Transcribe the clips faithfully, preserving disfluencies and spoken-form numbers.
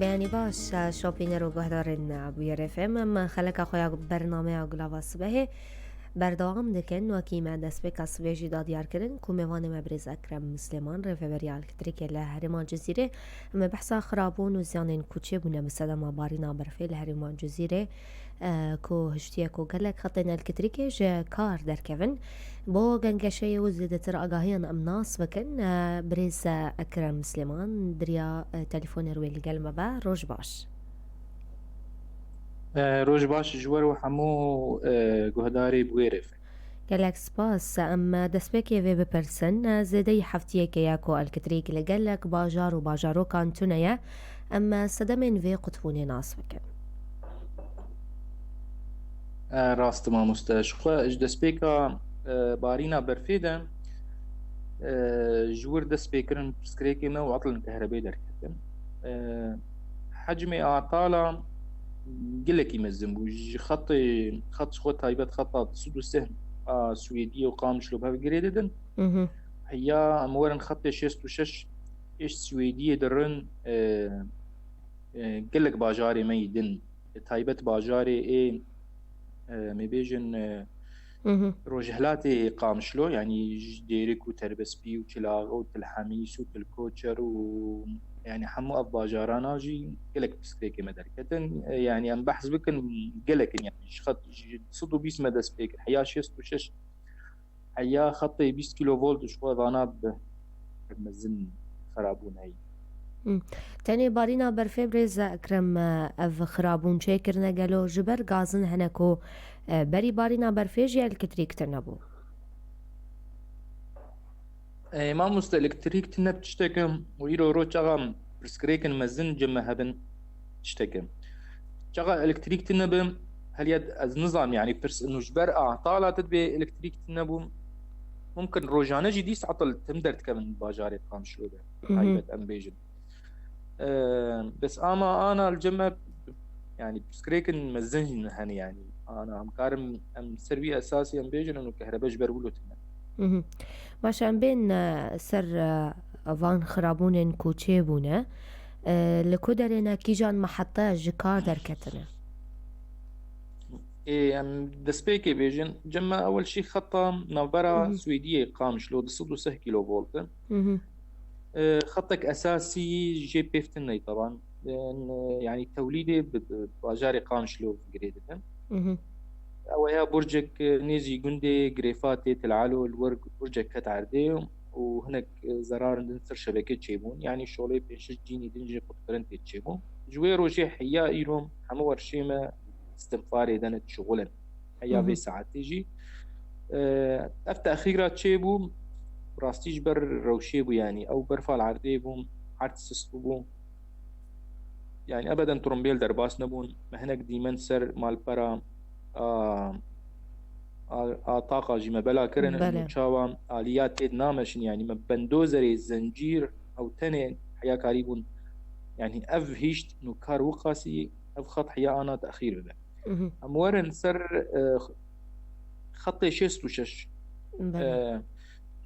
Yanî baş, şopîner û guhdarên Bûyer F M, em xeleka xwe ya bernameya Gulava Sibehê berdewam dikin. Wekî me destpêka sibê jî da diyar kirin ku mêvanê me birêz Ekrem Mislêman, rêveberiya elektrîkê li herêma Cizîrê, em ê behsa xirabûn û ziyanên ku çêbûne bi sedema barîna berfê li herêma Cizîrê, e, ku hiştiye ku gelek xetên elektrîkê ji kar derkevin. Bo gengeşeyê û zêdetir agahiyan em nas bikin, e, birêz Ekrem Mislêman di riya, e, telefonê re wê li gel me be. Roj baş. E, roj baş ji we û hemû, e, guhdarê Bûyer F M. Gelek spas. Em destpêkê vê bipirsin. Zêdeyî heftiyekê ye ku elektrîk li gelek bajar û bajarokan tune ye. Em sedemên vê qutbûnê nas bikin. E, rast e mamoste. Ji xwe ji destpêka, e, barîna berfê de, e, ji wir dest pê kirin pirsgirêkê me û etlên kehrebê derketin. E, hecmê atala gelekî mezin bû. Ji xetê, xet ji xwe taybet xeta du sed û sih a Swêdiyê û Qamişlo bi hev girê didin. Mhm. Heya em werin xetê şêst û şeş êş Swêdiyê dirin, e, e, gelek bajarê me yî din, e, taybet bajarê ê, e, em ê bêjin, e, Mhm. rojhilatê Qamişlo, yanî ji Dêrik û Terbespî û Çil Axa û Til Hemîs û Til Koçer û, yanî hemû ev bajarana jî gelek pirsgirêkê me derketin. E, yanî em behs bikin gelek in, yanî ji xet, ji sed û bîst me dest pê kir, heya şêst û şeş heya xetê bîst kilovolt ji xwe vana bi mezin xirabûn heyî. Hmm. Tenê barîna berfê birêz Ekrem, e, ev xirabûn çêkirine gelo ji ber gazin hene ku, e, berî barîna berfê jî elektrîk tune bû? E, mamoste, elektrîk tune bi tiştekim û îro roj çaxa pirsgirêkin mezin cem me hebin tiştekim. Çaxa elektrîk tune bi, heliya ez nizam, yanî pirs û ji ber a tala te dibê elektrîk tune bû. Mumkin rojane jî dîs etil tim derdikevin bajarê Qamişlo de. Mhm. Taybet em bêjin. E, bes ama ana li cem me, yanî pirsgirêkin mezin hene, yanî ana em karin em ser wî esasî em bêjin û kehrebe ji ber wilo tune. Mhm. Baş e, em bên, e, ser, e, van xirabûnên ku çêbûne. E, li ku derê ne kîjan mehete ji kar derketine? Ê, em destpêkê bêjin, cem me ewil şî xeta navbera Mhm. Swêdiyê Qamişlo du sed û sih kilovolt e. Mhm. E, xetek esasî jê pêv tune ye, teban. E, n-, yanî tewlîdê bi, bi bajarê Qamişlo girê didin. Mhm. Ew ya burcek, e, nêzî gundê Grêfatê Til Elo li wir burcek ket erdê û hinek, e, zerarin din ser şebeke çêbûn. Yanî şolê pênc şeş cînî din jî qutkirin tê çêbûn. Ji wê rojê heya îro hemû werşê me istinfarê de ne dişixulin. Heya Hı hı. vê saetê jî. E, ev texîra çêbû, rastî ji ber rewşê bû, yanî ew berfa li erdê bû, erd sist bû. Yanî ebeden trombêl derbas nebûn. Me hinek dîmen ser malpera a, a, a taqa jî me bela kirin. Bele. Û çawa aliya tê nameşin, yanî me bendozerê zencîr ew tenê heya karîbûn. Yanî ev hişt nû kar wiqasî ev xet heya ana texîr bibe. Mhm. Em werin ser, e, xetê şêst û şeş. Bele. E,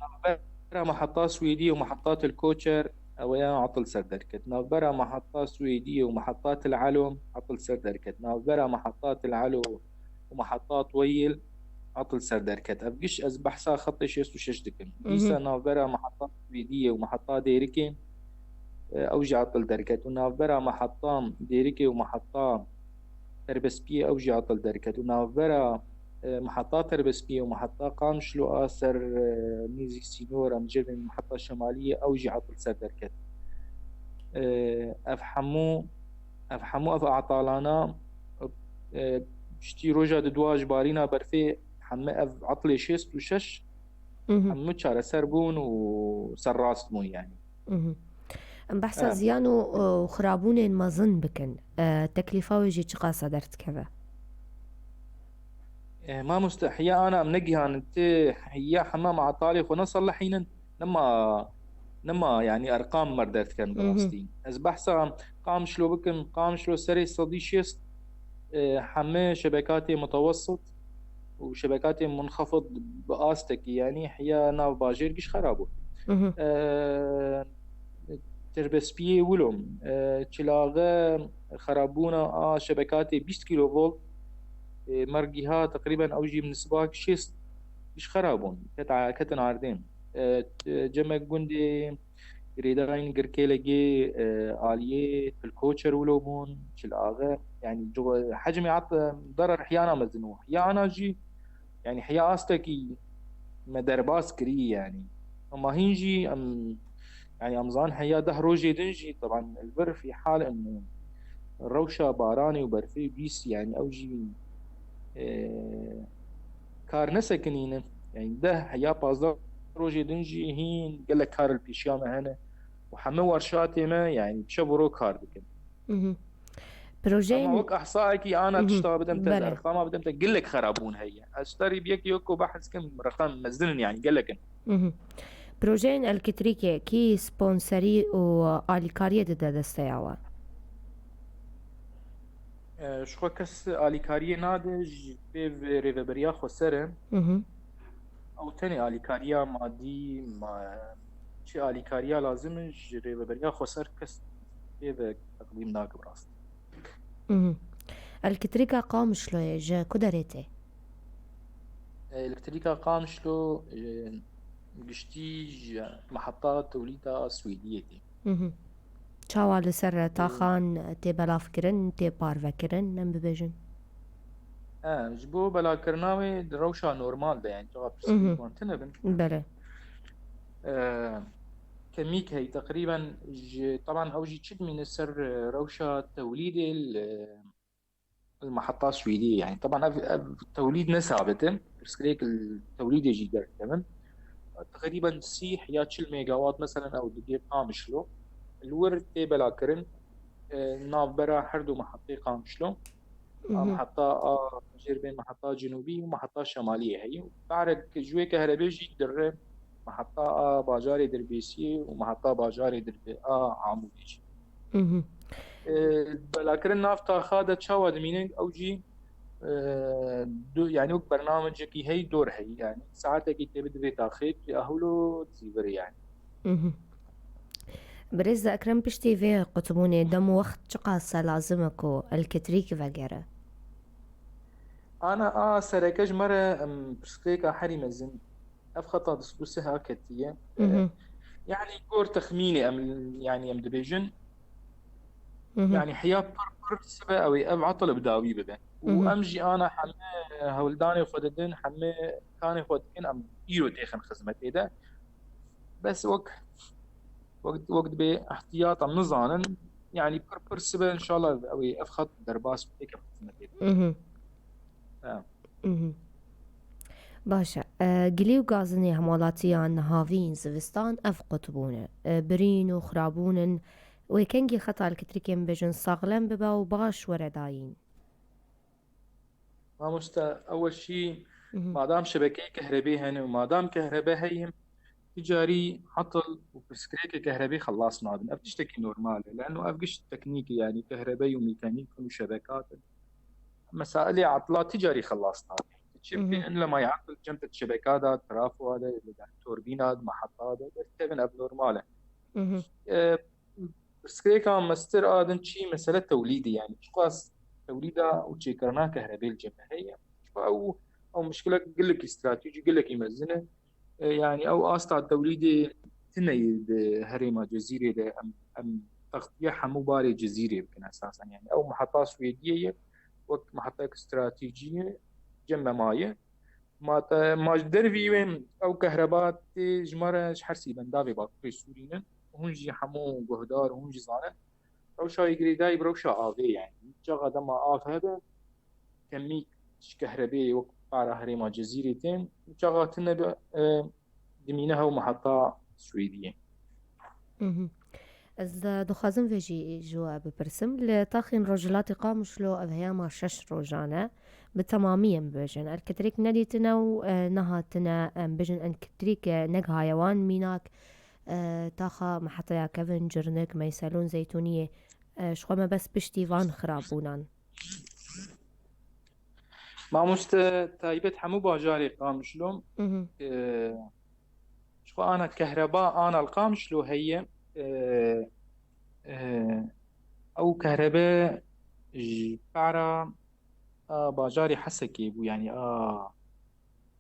navbera meheta Swêdiyê û meheta Til Koçer, ew ya atil ser derket. Navbera meheta Swêdiyê û meheta Til Elo atil ser derket. Navbera meheta Til Elo û meheta Tweyl atil ser derket. Ev giş ez behsa xetê şêst û şeş dikim. Mhm. Dîsa navbera meheta Swêdiyê û meheta Dêrikê, e, ew jî atil derket. Û navbera meheta Dêrikê û meheta Terbespiyê ew jî atil derket. Û navbera, e, meheta Terbespiyê û meheta Qamişlo a ser, e, nêzî sînor em jê bên meheta Şemaliyê ew jî atil ser derket. E, ev hemû, ev hemû ev atalana, e, piştî roja di dua ji barîna berfê hemû ev atilê şêst û şeş Mhm. hemû çareser bûn û serrast bûn, yanî. Mhm. Em behsa E. ziyan û, û xirabûnên mezin bikin. E, teklîfa wê jî çiqasa derdikeve? E, mamoste, hiya ana em negihanin, ti hiya hema me atalê xwe neselihînin, nema, nema, yanî erqam me derdikevin bi Mhm. rastî. Ez behsa Qamişlo bikim, Qamişlo serê sedî şêst, e, hemê şebekatê mutewessit û şebekatê munxefid bi astekî, yanî hiya nav bajêr giş xera bû. Mhm. E, Şerbespiyê Wilo, e, Çilaxe xerabûna a şebekatê bîst kîlovolt, e, mergî ha teqrîben ew jî bi nisbak şêst jî xerabûn. Ket, ketin ardê. E, t-, cemek gundê girêdayîn Girkêlegê, e, aliyê Tilkoçer Wilo bûn, Çilaxe. Yani co-, hecmê hat, e, darar hiyana mezin û hiyana jî, yani hiya astekî me derbas kirî yani. Ama hîn jî em, yani em zan heya deh rojê din jî, taban li vir fî hal em rewşa baranê û berfê û bîst, yani ew jî, e, kar nesekinîne. Yani deh heya pazdeh rojê din jî hîn gelek kar li pêşiya me hene. Û heme warşatê me, yani şev û ro kar dikin. Mhm. Ama Projeyên wek ehsaekî ana Mhm. tişta bidim te, Belê. Erqama bidim te, gelek xerabûn heye. Ez ji te rê bi yekê wek ku behs kim, reqam mezin in, yani gelek in. Mhm. Projeyên elektrîkê kî sponserî û alîkariyê dide desteya we? E, ji xwe kes alîkariyê nade, ji pêv rêveberiya xweser e. Mhm. Ew tenê alîkariya madî, ma, çi alîkariya lazim e, ji rêveberiya xweser kes pê ve teqdîm nake bi rastî. Mhm. Elektrîka Qamişloyê ji ku derê tê? Elektrîka Qamişlo, e, giştî ji meheta tewlîda Swêdiyê tê. Mhm. Çawa li ser taxan tê belavkirin, tê parvekirin, em bibêjin? He, ji bo belakirina wê di rewşa normal de, yani çawa pirsgirêk Mhm. wan tune bin. Belê. E, kemîk hey, teqrîben ji, taban ew jî çi dimîne ser, e, rewşa tewlîdê li, li meheta Swêdiyê, yani taban ev, ev tewlîd ne sabit e, pirsgirêk li tewlîdê jî derdikevin. Teqrîben sî ya çil megawatt, meselen ew digê Qamişlo, li wir tê belakirin, e, navbera her du mehetê Qamişlo. A Mhm. meheta a jêrbên meheta Cinûbî û meheta Şemaliyê heye. Barek ji wê kehrebê jî dire meheta a bajarê Dirbêsiyê û meheta bajarê Dirbê a Amûdê jî. Mhm. E, belakirin nav taxa de çawa dimînin? Ew jî, e, du, yani wek bernamecekî hey dor hey, yani saetekî tê bidivê taxê, tê ahûlo zîvir yani. Mhm. Birêz Ekrem, piştî vê qutbûnê dem û wext çiqas e lazim e ku elektrîk vegere? Ana a sereke ji me re, em, pirsgirêka herî mezin. Ev xeta di sibû sih a ketiye. Mhm. Yani gor texmînê em, yani em dibêjin. Mhm. Yani hiya pir pir sibe ew ê ev etil bi dawî bibe. Û Mhm. em jî ana heme hewldanê xwe didin, heme kanê xwe dikin, em îro têxin xizmetê de. Bes wek, wek, wek dibê ihtiyat em nizanin. Yani pir pir sibe inşallah ew ê ev xet derbas bike xizmetê de. Mhm. Ha. Mhm. Baş e. E, gilî û gazinê hemwelatiyên nihavîn zivistan ev qutbûn e. E, birîn û xirabûn in. Wê kengî xeta elektrîkê em bêjin saxlem bibe û baş were dayîn? Mamoste, ewel şî, Mhm. madam şebekeyê kehrebê hene û madam kehrebe heye, ti carî etil û pirsgirêkê kehrebê xelas nabin. Ev tiştekî normal e. Leno ev giş teknîk e, yani kehrebe û mîkanîk û şebekat in. Mesailê etila ti carî xelas nabin. Çi Mhm. bikî, in lema etil cem te şebeka de, trafo de, li turbîna de, meheta de, derkevin, ev normal e. Mhm. E, Pirsgirêka mestir a din çi mesele tewlîdê, yani çiqas tewlîda û çêkirina kehrebê li cem me heye. Çiqa ew, ew mişkilek gelekî stratejî, gelekî mezin e. E, yani ew asta tewlîdê tune ye di herêma Cezîrê de, em, em textiye hemû barê Cezîrê bikin esasen. Yani ew meheta Swêdiyê ye, wek mehetek stratejî ye, cem me maye. Ma te, ma ji dervî wê ew kehreba tê ji me re ji her sî bendavê Bakurê Sûrî ne. Hûn jî hemû guhdar, hûn jî zanin. Rewşa wê girêdayî bi rewşa avê ye. Çaxa dema av hebe, kemîk ji kehrebê wek para herêma Cezîrê tên. Çaxa tune be, e, dimîne hew meheta Swêdiyê. Mhm. Ez, e, dixwazim vê jî ji we bipirsim. Li taxên Rojhilatê Qamişlo ev heyama şeş rojan e. Bi temamî em bibêjin. Elektrîk nedîtine û, e, nehatine, em bêjin elektrîk, e, negihaye wan mînak, e, taxa Mehetaya Kevin, Cirnik, Meyselûn, Zeytûniyê, e, ji xwe mebest piştî van xirabûnan. Mamoste taybet hemû bajarê Qamişlo, Mhm. e, ji xwe ana kehreba ana li Qamişlo heye, e, Ew kehrebe ji para a bajarê Hesekê bû, yanî a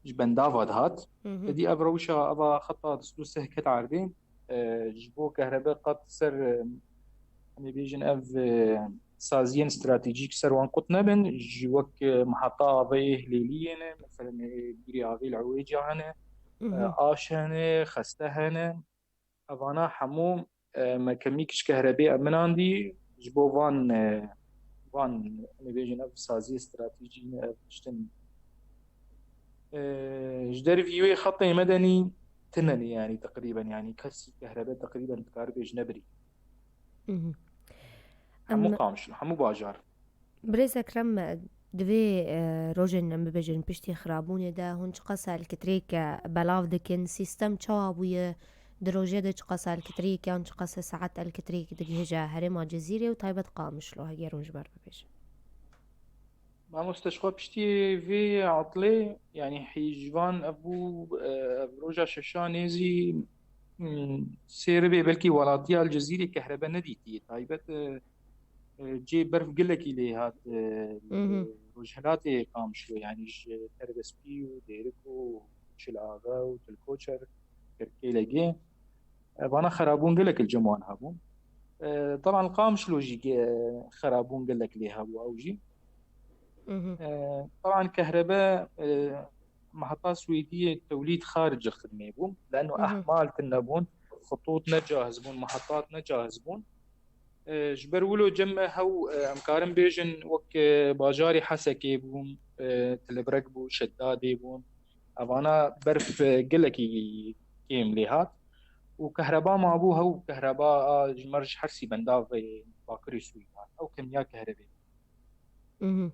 ji bendava dihat. Êdî ev rewşa eva xeta du sed û sih ket erdê. E, ji bo kehrebe qet ser, e, em ê bêjin ev, e, saziyên stratejîk ser wan qut nebin. Ji wek, e, miheta avê Hilêliyê ne, meselen, e, bîrê avê li Ewêca hene, e, Aş hene, Xeste hene. Evana hemû, e, me kemîk ji kerebê eminandî ji bo van, e, van, em ê bêjin ev saziyê stratejî ne, ev tiştin. E, ji dervî wê xetê medenî tine ne, yanî teqrîben, yanî kesî kehrebe teqrîben dikare bêje nebirî. Hemû Em Qamişlo, hemû bajar. Birêz Ekrem, di vê, e, rojên, em bibêjin, piştî xirabûnê de hûn çiqas elkitrêk, e, belav dikin? Sîstem çawa bûye? Di rojê de çiqas elkitrêk yan çiqas saet elkitrêk digihêje herêma Cizîrê û taybet Qamişlo, heger hûn ji ber bibêjin? Mamoste, ji xwe piştî vê atlê, yanî hî ji van ev bû, e, ev roja şeşan êzî, hmm, sê ribê belkî welatiya li Cizîrê kehrebe nedîtiye. Taybet, e, e, cê berf gelekî lê hat, e, li rojhilatê Qamişlo, yanî ji Terbespî û Dêrik û Çil Axa û Til Koçer, Kirkêlegê. E, vana xerabûn gelek li cem wan hebûn. E, teban li Qamişlo jî ge-, xerabûn gelek lê hebû ew jî. E, teban kehrebe, e, meheta Swêdiyê tewlîd xaricî xidmê bû. Leno ehmal tune bûn, xitût ne cahiz bûn, mehetat ne cahiz bûn. E, ji ber wilo cem me hew, e, em karin bêjin wek, e, bajarê Hesekê bûn, e, Tilibrek bû, Şedadê bûn. Evana berf, e, gelekî kêm lê hat. Û kehreba mabû hew kehreba a ji mer ji hersî bendavê Bakurê Sûrî hat. Ew kemiya kehrebê. Mhm.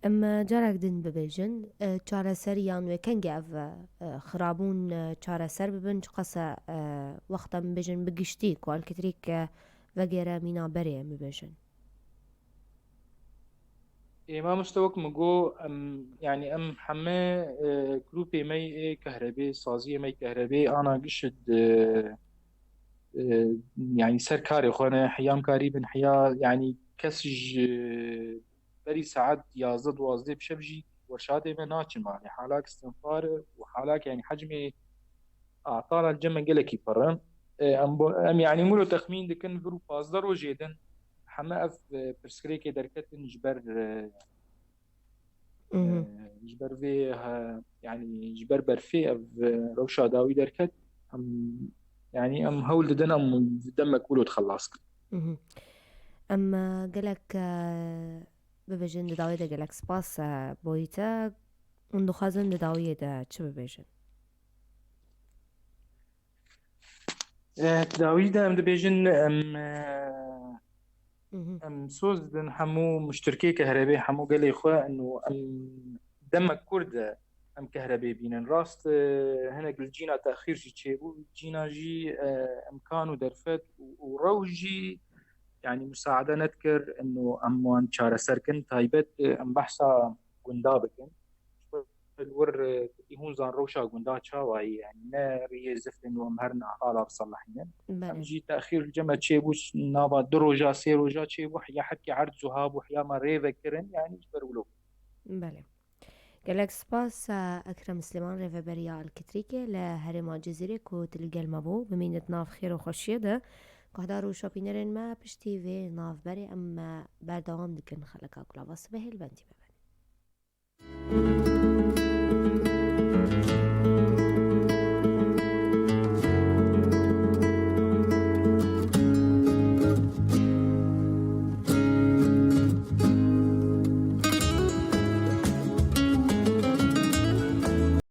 Em, e, carek din bibêjin, e, çareseriyan wê kengê ev, e, xirabûn, e, çareser bibin, çiqas e, e, wexta em bibêjin bi giştî ku elkitrîk, e, vegere mîna berê em bibêjin? Ê mamoste, wek min got, em, yanî em heme, e, grûpê me yê kehrebê, saziyê me yê kehrebê ana gişt, e, e, yanî ser karê xwe ne, hiya em karî bin, hiya, yanî kes ji berî saet yazdeh duwazdeh bi şev jî werşatê me naçin malê. Halak istinfar û halak, yanî hecmê atala li cem me gelekî pir in. E, em bo-, em, yanî, mûro texmîn dikin vir û pazdeh rojê din heme ev, e, pirsgirêkê derketin ji ber, e, Mhm. e, ji ber vê, e, yanî, ji ber berfê ev, e, rewşa dawî derket. Em, yanî, em hewl didin em demek wilo dixelas kin. Mhm. Em, e, gelek, e, bibêjin di dawiyê de gelek spas, e, boyî te. Hûn dixwazin di dawiyê de çi bibêjin? Eh, di dawî de em dibêjin, em, eh, Mhm. em soz didin hemû muştirkê kehrebê, hemû gelê xwe, û em demek kur de em kehrebê bînin. Rast, eh, hinek li cîna texîr jî çêbû, cîna jî, eh, imkan û derfet û, û rew jî, yanî, musaade nedikir, û em wan çareser kin. Taybet, eh, em behsa gunda bikin. Ji ber li wir, e, hûn zan rewşa gunda çawa ye, yanî ne riyê ziftin û em herin atala biselihînin. Belê. Em jî texîr li cem me çêbû, nava du roja, sê roja çêbû, ya hepkî erd zuha bû, ya me rê vekirin, yanî ji ber wilo. Belê. Gelek spas, e, Ekrem Silêman, rêveberiya Alkitrîkê li herêma Cizîrê ku tu li gel me bû. Bimînit nav xêr û xweşiyê de. Guhdar û şopînerên me, piştî vê navberê em, e, berdewam dikin xeleka Gulava Sibehê, li bendî me be.